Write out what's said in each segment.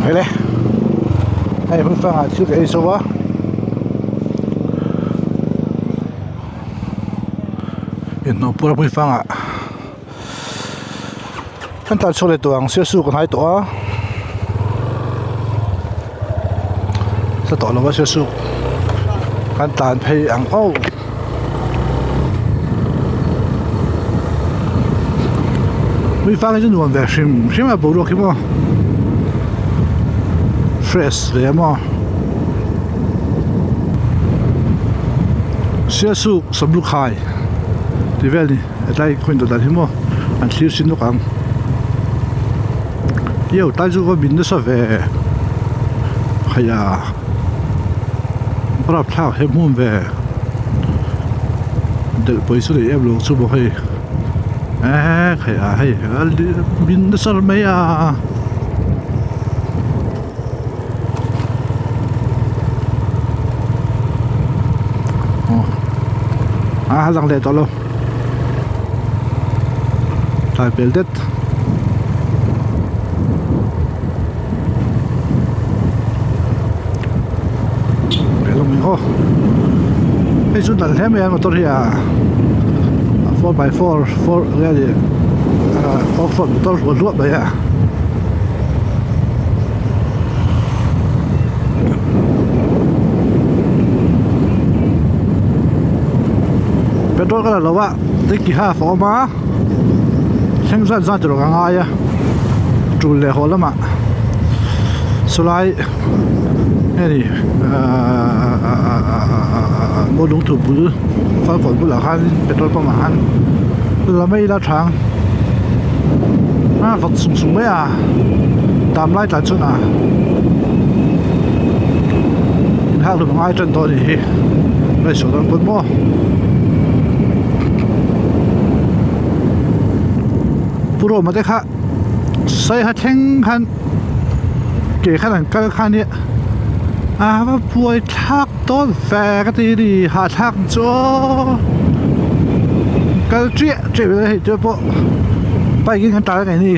Hele hei hmun fangah thil ka ei zo a inhnawh pur a hmun fangah kan tlan chhuak leh tawh ang sial su ka hnai tawh a hla tawh lo a sial su kan tlan phei ang aw. Hmui fang hi chu nuam ve hrim hrim a boruak hi maw fresh ve a maw Sialsuk Samlukhai tih vel ni hetlai khaw in dan hi maw an thlir chin nawk ang io tlai chu va min nasa ve haiya rapthlak he hmun ve. Delh pawisa chu nei em lo chu maw hei eee khai a hei min nasa mai a aw a lang leh tawh lo tlai pel det. Aw hei chu nalh hle mai a motor hi a 4x4 4 nge ni off road motor hluah hluah mai a petrol ka la lo a tanki half a awm a thleng zat zat erawh ka ngai a tul leh haw lamah sawlai nge ni ahh maw lungthu bul falkawn bulah khan petrol pump ah khan la mai ila tha ang a vawt sung sung mai a dam lai tlan chuan a inhak hlum a ngai tan tawh a nih hi ngaihsuah dawn pawn maw. Pu Roma te kha saiha thleng khan ke khan an kal kha nia a va buai thlak dawn ve ka ti ni hahthlak chu aw kal chiah chiah mai hei te pawh bike in kan tlan a ni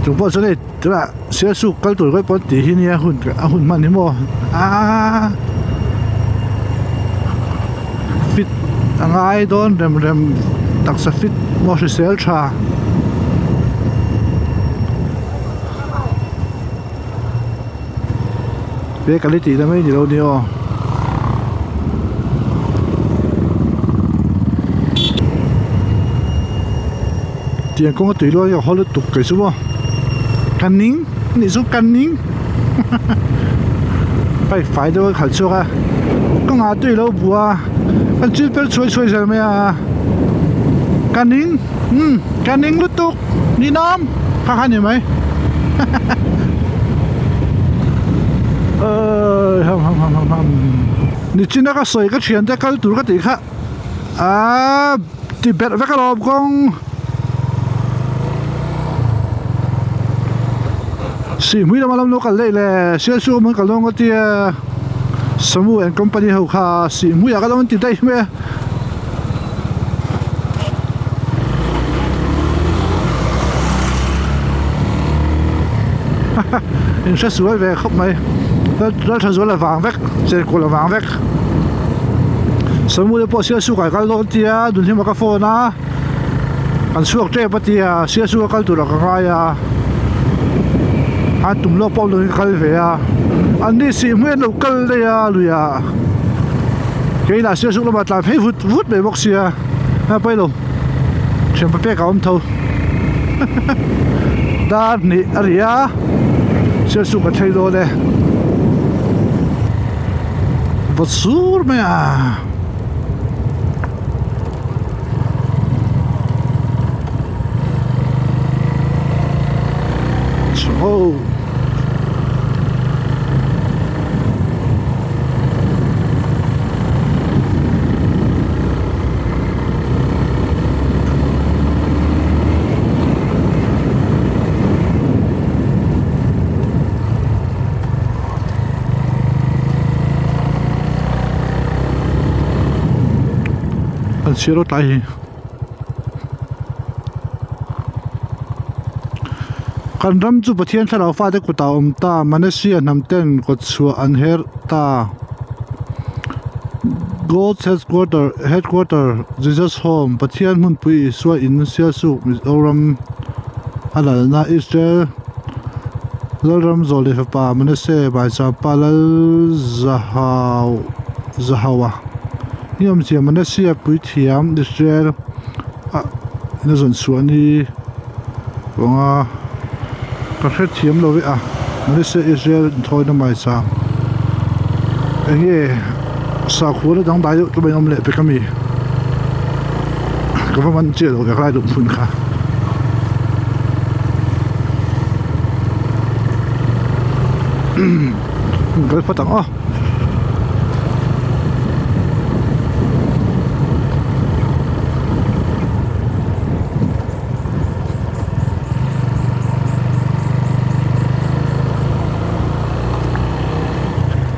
chung pawh chuan hei tunah sialsuk kal tur vek pawn tih hi nia hun a hun hman hi maw aaa fit a ngai dawn rem rem taksa fit maw hrisel tha. He ka li tihna mai ni lo ni aw. Tiang kawnga tui luai hi a haw lutuk kei chu maw ka ning anih chu ka ning bike fai deuh a khalh chhuak a kawngah tui a lo bua a kan chil per chhuai chhuai zel mai a ka ning umm ka ning lutuk ninawm kha kha ni mai aii ham ham ham ham ham nichina ka sawi ka thiante kal tur ka tih kha aaa. Ti berh vek alawm kawng Sihhmui lama lam lo kal daih le Sialsuk awm an kal dawn ka tia Samu and company ho kha Sihhmui ah ka lo an ti daih mai a. In hre sual ve khawp mai Lalthazual a vang vek Chenkual a vang vek. Samuel pawh Sialsuk ah kal dawn tia Dunhima ka phone a kan chhuak tep a tia Sialsuk a kal turah ka ngai a a tum lawk pawh lovin ka kal ve a an ni sih hmel lo kal daih a lui ah kei lah Sialsuk lamah tlan phei vut vut mai bawk sia a pawi lo thianpa pek a awm tho dar hnih a ri a Sialsuk a thlei dawn e. Vawt sur mai a. Chho. An chhiar aw tlai hi. Kan ram chu Pathian thlarau fate kutah a awm ta, Manasseh hnam ten kawtchhuah an her ta. God's headquarter, headquarter, Jesus home, Pathian hmunpui Isua in Sialsuk Mizoram a lalna Israel Lalram Zawlei fapa Manasseh Baichapa Lal Zahau Zahaua hi awmzia Manasseh puithiam Israel a na zawn chhuah ni vanga ka hrethiam lo e a Manasseh Israel inthawina maicham enge sakhuana dangdai deuh tlawm a inawm leh pek ami ka va man chiah lo ve khalai duh hmun kha. Kal phawt ang aw.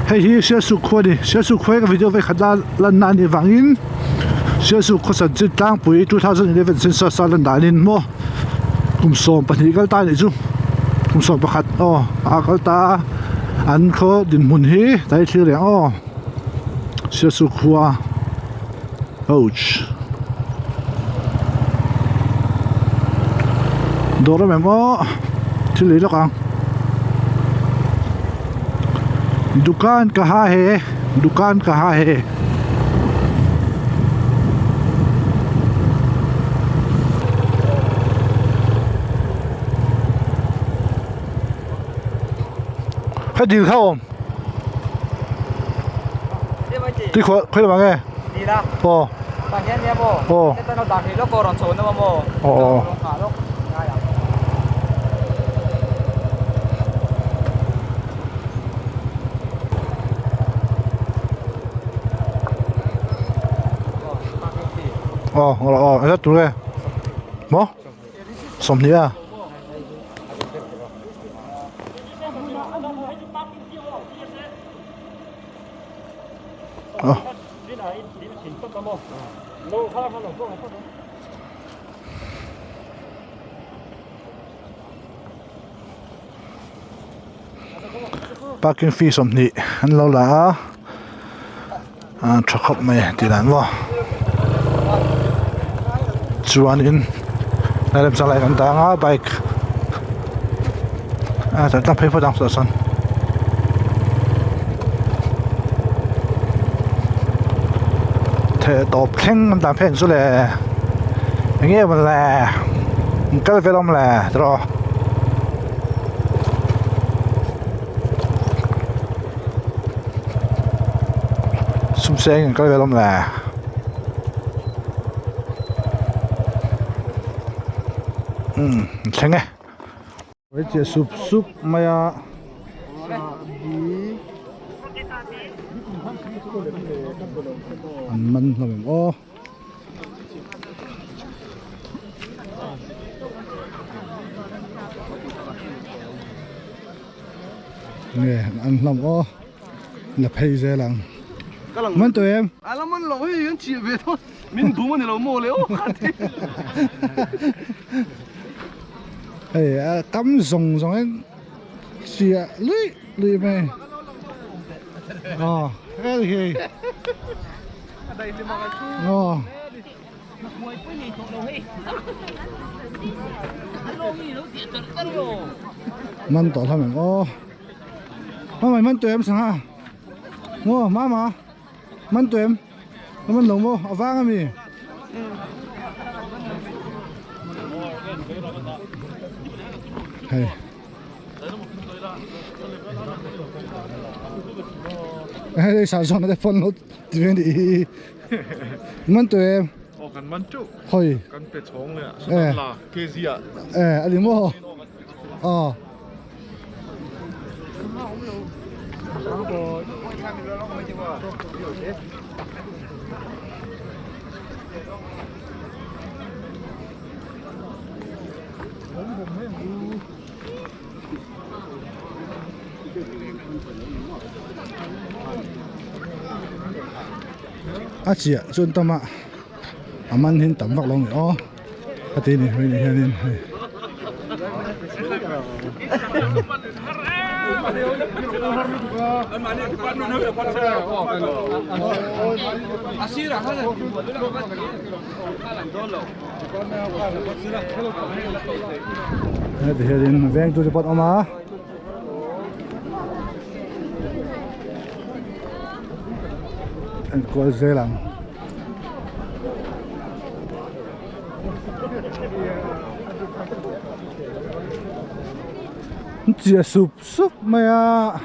Hei hi Sialsuk khua a ni Sialsuk khua hi ka video vekhat la lanna a nih vangin Sialsuk khaw chanchin tlangpui 2011 census a lan danin maw kum 12 kal ta a nih chu kum 11 aw a kal ta a an khaw dinhmun hi tlai thlir reng aw Sialsuk khua. Ouch. Dawr em em aw thil lei lawk ang. Dukan kaha he dukan kaha he. Kha dil kha awm. Tui khawi khawi lamah nge? Aw. Aw. Aw aw. Aw aw engzat tur nge? Maw? 20 a. Parking fee 20 an lo la a a tha khawp mai tih dan maw chuanin a remchang lai kan dang a bike a tlan phei phawt ang chutah chuan. Theh tawp thleng an tlan phei ang chu le eng nge maw le an kal vel awm le tiraw. Sum seng an kal vel awm le. Umm an thleng e. Hei chiah sup sup mai a. An man hlawm em aw. Nge an hlawm aw. La phei zel ang. Man tawh em? A la man lo hei an chiah ve tho. Min bum a ni lo maw le aw kha ti. Hei a kam zawng zawng in chiah luih luih mai. Aw hel hi. Aw. Man tawh hlawm em aw. Mama man tawh em sangha. Maw mama man tawh em. A man lo maw a vang ami. Hei. Hei sa zawn a te phone lo ti ve ni hi. Man tawh em. Aw kan man teuh. Hawi. Kan pe chhawng leh a. Sudan la kg ah. Eh a ni maw. Aw. A chiah chuan tama a man hin tam vak lo ni aw a ti ni hei ni hianin hei. Heti hianin veng tu te pawh an awm a. Enkual zel ang. Chiah sup sup mai a.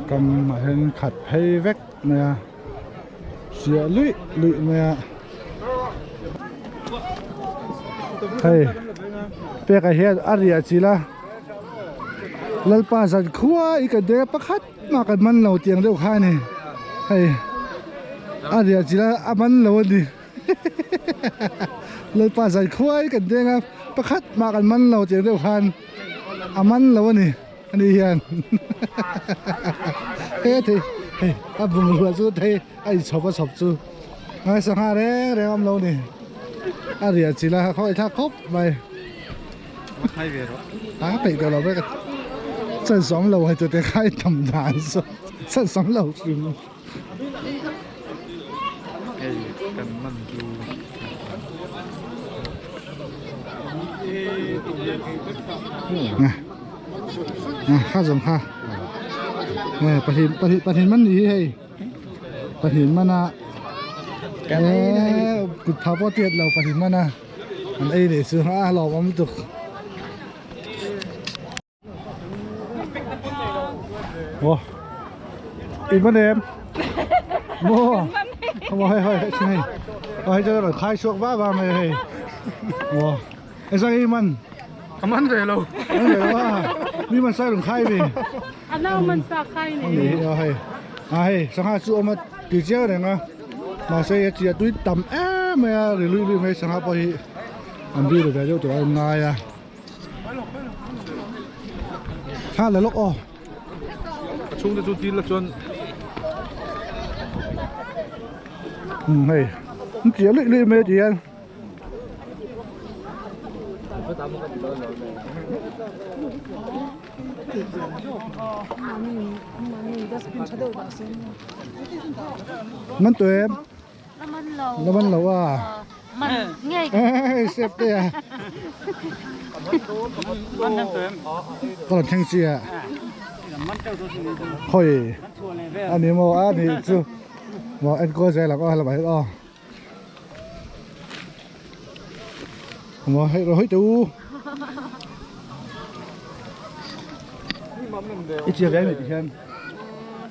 Kam ah hian khat phei vek mai a chiah luih luih mai a hei pek ah hian a riah chilh a lalpa zan khua i kan deng a pakhat mah kan man lo tiang deuh kha a ni hei a riah chilh a a man lo a ni. Lalpa zai khuai kan deng a pakhat mah kan man lo tiang deuh khan a man lo a ni ani hian he thei hei a bungrua chu thei a inchhawp a chhawp chu ngai sangha reng reng a awm lo a ni a riah chilh a khawngaih thlak khawp mai a peih tawh lo vek a chansawm lo hei tute kha i tam dan saw chansawm lo hrim. Hei kan man chu kha zawng kha pahnih pahnih pahnih man ni hi hei pahnih man a kut phah pawh tiat lo pahnih man a an ei leh chu a hlauhawm lutuk. Ủa in mất em mua không hay hay hay này hay cho nó khai suộc ba ba mày hay ủa em sao im ăn Cảm ơn về lâu ăn về quá mi mình sai đừng khai vì anh nào mình sao khai này hay à hay sáng hai chú mà từ chiều này nga mà sẽ chỉ tôi tầm em mà rồi lui lui mấy sáng hai bao anh đi được về đâu tụi anh ngay à kha là lúc ô Chung te chu dil la chuan ừ hei chỉ lụi lụi mấy chị em man tụi em nó nó man lo à man nghe sếp thế à có lần thanh chi à thôi anh ấy mua anh ấy chú mà anh cô sẽ là có là bài đó mà hay rồi chú ít chia vé này thì xem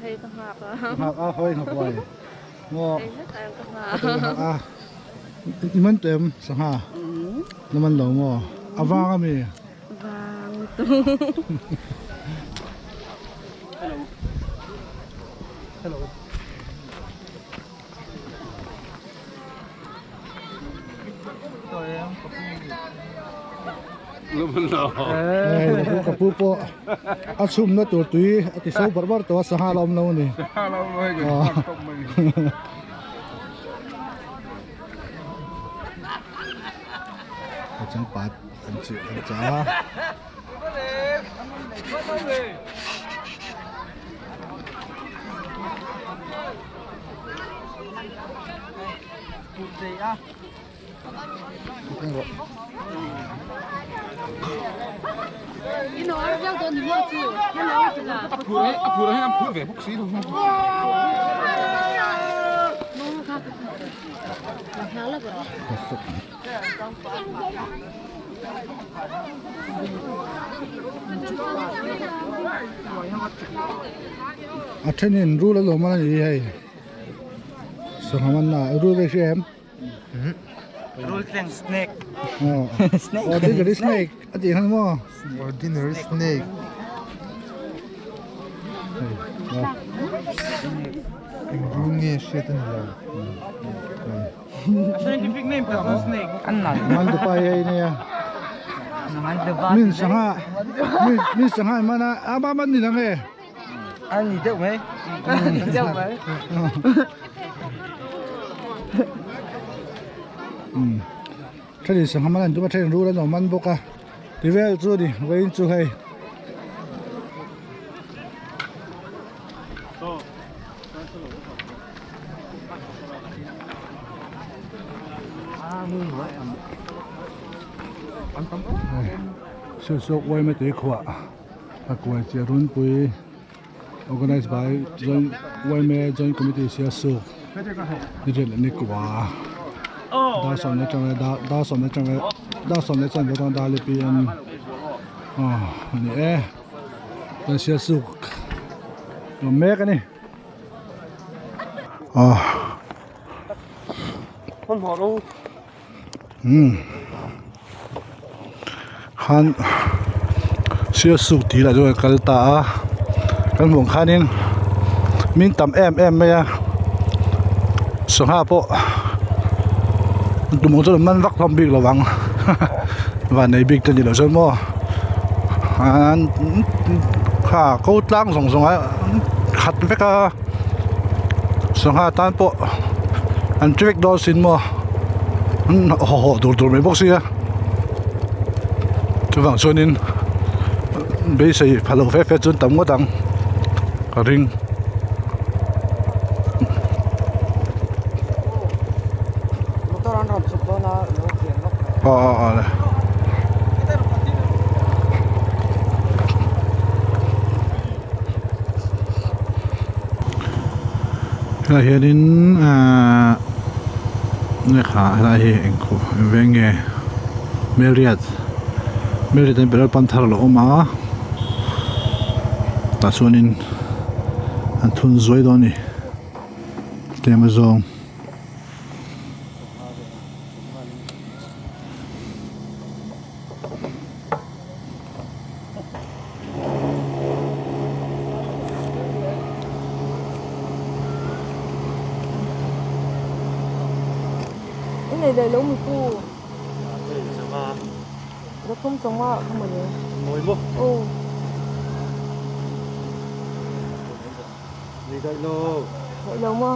hay ka ngak học à thôi học hoài ngọ a à man tem sangha nó man lo mo awang ami vang tu Hello Hei ka pu pawh a chhumna tur tui a ti so bar bar tawh a sangha la awm lo a ni. A changpat an chih an chah a. A thenin rul a lawm a ni hei sangha man na rul ve hria em. Rulthleng snake. Snake. Ordinary snake a tih khan maw? Ordinary snake. Eng rul nge hriat a ni lo. Scientific name tak chu snake. Man dupa hi hei nia. Min sangha min sangha man a a man ni lang e. A ni deuh mai. A ni deuh mai. Thenin sangha man an tum a thenin rul an awm man bawk a ti vel chu a ni vawiin chu hei. Sialsawk uaima tui khuah. A kuai chiah runpui organized by joint yma joint committee Sialsuk ni riat leh ni kua dar sawm leh tang dar sawm leh tang dar sawm leh chuan atang dar li pm aw a ni e chuan Sialsuk awm mek a ni aw. Umm khan sialsuk tih lah chuan a kal ta a kan hmuh ang khanin min tam em em mai a sangha pawh tumah chuan an man vak hlawm bik lo vang vannei bik te ni lo chuan maw an kha ko tlang zawng zawng a khat vek a sangha tan pawh an ti vek dawn sin maw. An haw haw tur tur mai bawk sia chuvang chuanin beisei pha lo fe fe chuan tam ngawt ang ka ring. Motor an rawn chhuk dawn a lo kian lawk mai. Aw aw aw le. Helai hianin ahh lehkha helai hi eng khaw eng veng nge Marriott Marriott an petrol pump thar a lo awm a tah chuanin an thun zuai dawn a ni tlem azawng. Nei leh lo mi pu Rathum chunga ka hmu ni aw. Daih lo maw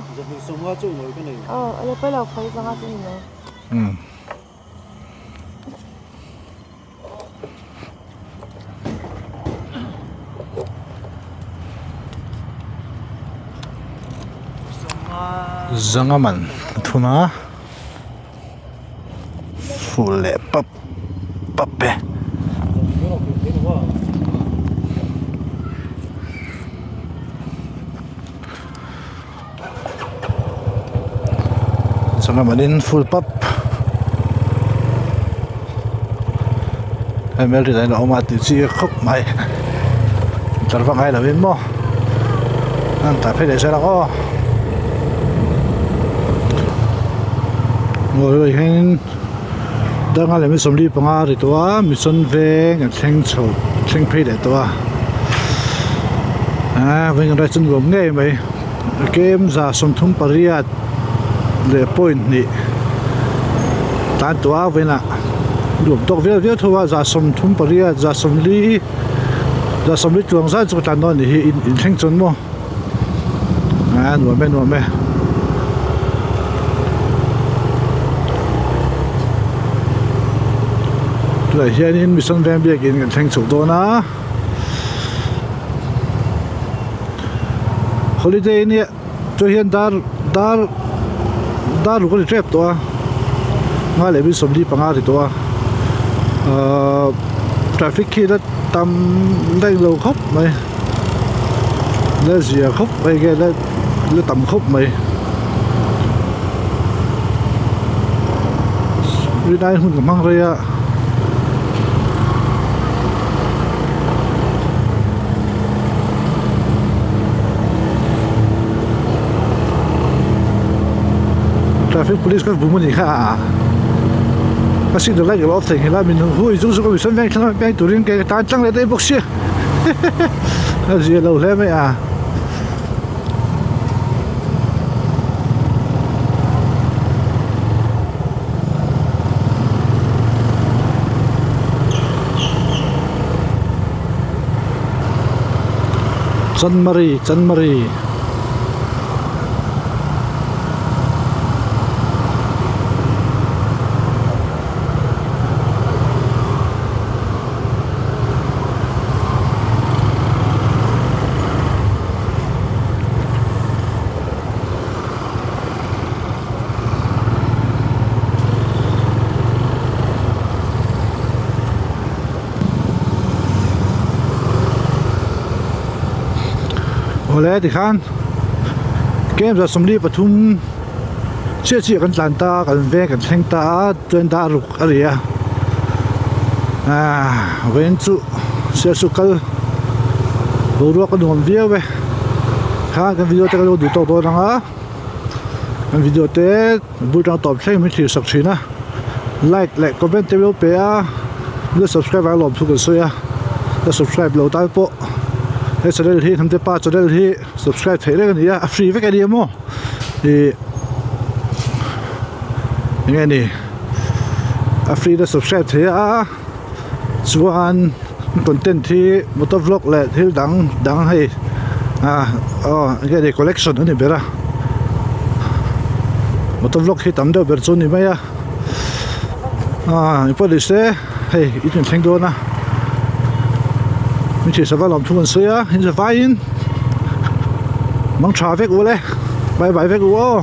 aw a la pawi lo khawi zanga chu ni mai. Zanga man a thun a fuh leh pap pap e. Sangha manin full pap hei hmel ṭhin a awm a tih chi khawp mai tlar vak ngai lovin maw an tah phei leh zel ang aw aw hei hianin danga leh mi 45 a ri tawh a mission veng an thleng chho thleng phei leh tawh a ah veng an rai chu nuam ngei mai. Game 38 leh point hnih tan tawh a vawiinah nuam tawk viau viau tho a 38 40 40 chuang zat chu ka tlan dawn a nih hi in thleng chuan maw a nuam e nuam e. Tunah hianin Mission Veng biakin kan thleng chho dawn a. Holiday nia chu hian dar dar dar ruk a ni tep tawh a nga leh min 45 a ti tawh a ahh traffic khi la tam daih lo khawp mai la zia khawp mai nge la la tam khawp mai rinai hun ka hmang rei a. Traffic police kha bum a nih kha a. Ka signal light ka lo off theihnghilh a, min hui zuk zuk a, mihring veng thlang veng turin ke ka tan tlang leh daih bawk sia a zia lo hle mai a. Chanmari Chanmari. Awle tikhan kem 43 chiah chiah kan tlan ta a kan veng kan thleng ta a chuan dar ruk a ri a ahh vawiin chu sialsuk kal boruak a nuam viau e khan kan video te kan lo duh tawk dawn ang a kan video te bul tang tawp thleng min thlir sak thin a like leh comment te lo pe a lo subscribe a lawm thu kan sawi a la subscribe lo tan pawh he channel hi hnamte pa channel hi subscribe theih reng a ni a a free vek a ni a maw ih eng nge ni a free na subscribe theih a chuan content hi motor vlog leh thil dang dang hei ah aw eng nge ni collection a ni ber a motor vlog hi tam deuh ber chu a ni mai a ah engpawh ni se hei in rawn thleng dawn a min thih sava lawm thu an sawi a in zavaiin mang tha vek u le bye bye vek u aw.